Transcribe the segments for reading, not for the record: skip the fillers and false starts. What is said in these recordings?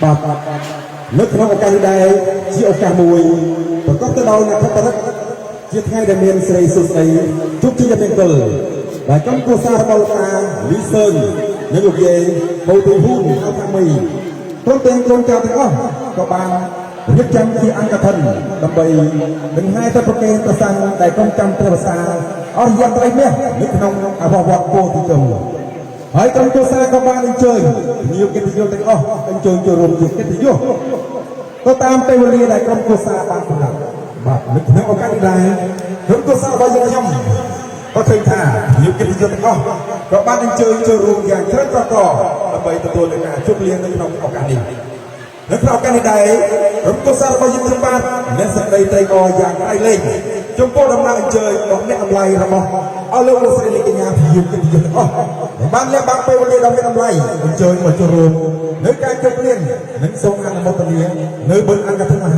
បាទនៅក្នុងឱកាសនេះដែរជាឱកាសមួយប្រកបទៅដោយនក្ខត្តឫក្សជាថ្ងៃដែលមានសិរីសួស្តីជោគជ័យមង្គលដែលក្រុមគ្រួសាររបស់លោកតាលីសឿននិងលោកយាយហូទីហ៊ូនហៅថាមីព្រមទាំងកូនចៅទាំងអស់ក៏បានរៀបចំជាអង្គកឋិនដើម្បីដង្ហែទៅប្រគេនព្រះសង្ឃដែលគង់ចាំព្រះវស្សាអស់រយៈត្រីមាសនៅក្នុងអវវត្តពោធិជុំ ហើយក្រុមគ្រួសារក៏បានអញ្ជើញភ្ញៀវកិត្តិយសទាំងអស់អញ្ជើញចូលរួមជាកិត្តិយសទៅតាមពេលវេលាដែលក្រុមគ្រួសារបានកំណត់បាទនៅក្នុងឱកាសនេះដែរក្រុមគ្រួសាររបស់យើងខ្ញុំក៏ឃើញថាភ្ញៀវកិត្តិយសទាំងអស់ក៏បានអញ្ជើញចូលរួមយ៉ាងច្រើនកកកដើម្បីទទួលនូវការជប់លៀងនៅក្នុងឱកាសនេះនៅក្នុងឱកាសនេះដែរក្រុមគ្រួសាររបស់យើងខ្ញុំបាទមានសេចក្តីត្រេកអរយ៉ាងក្រៃលែងចំពោះដំណើរអញ្ជើញរបស់អ្នកតម្លៃរបស់អស់លោកលោកស្រីលោកកញ្ញាភ្ញៀវកិត្តិយសទាំងអស់ដែលបានលះបង់ពេលវេលាដ៏មានតម្លៃអញ្ជើញមកចូលរួមនៅការជប់លៀងនិងសូមអនុមោទនានៅបុណ្យអង្គធម៌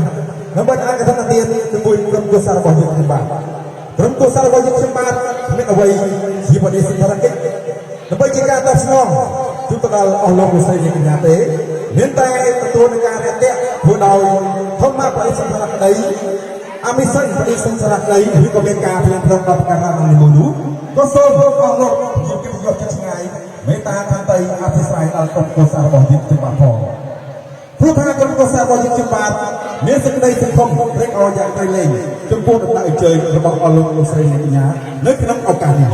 នៅបុណ្យអង្គធម៌ទានជាមួយក្រុមគ្រួសាររបស់យើងខ្ញុំបាទក្រុមគ្រួសាររបស់យើងខ្ញុំបាទគ្មានអ្វីជាបដិសណ្ឋារកិច្ចដើម្បីជាការតបស្នងជូនទៅដល់អស់លោកលោកស្រីអ្នកកញ្ញាទេមានតែទទួលនឹងការរាក់ទាក់ធ្វើដោយធម្មបរិសន្ធរក្តីអមិសិនបរិសន្ធរក្តីឬក៏មានការភ្លៀងភ្លុកដល់ប្រការណាមួយនោះក៏សូមអស់លោកជាកិត្តិយសចិត្តឆ្ងាយមេត្តាខន្តីអធិស្ឋានដល់ក្រុមគ្រួសាររបស់យើងខ្ញុំបាទផងព្រោះថាក្រុមគ្រួសាររបស់យើងខ្ញុំបាទមានសេចក្តីសង្ឃឹមត្រេកអរយ៉ាងក្រៃលែងចំពោះដំណើរអញ្ជើញរបស់អស់លោកលោកស្រីអ្នកកញ្ញានៅក្នុងឱកាសនេះ។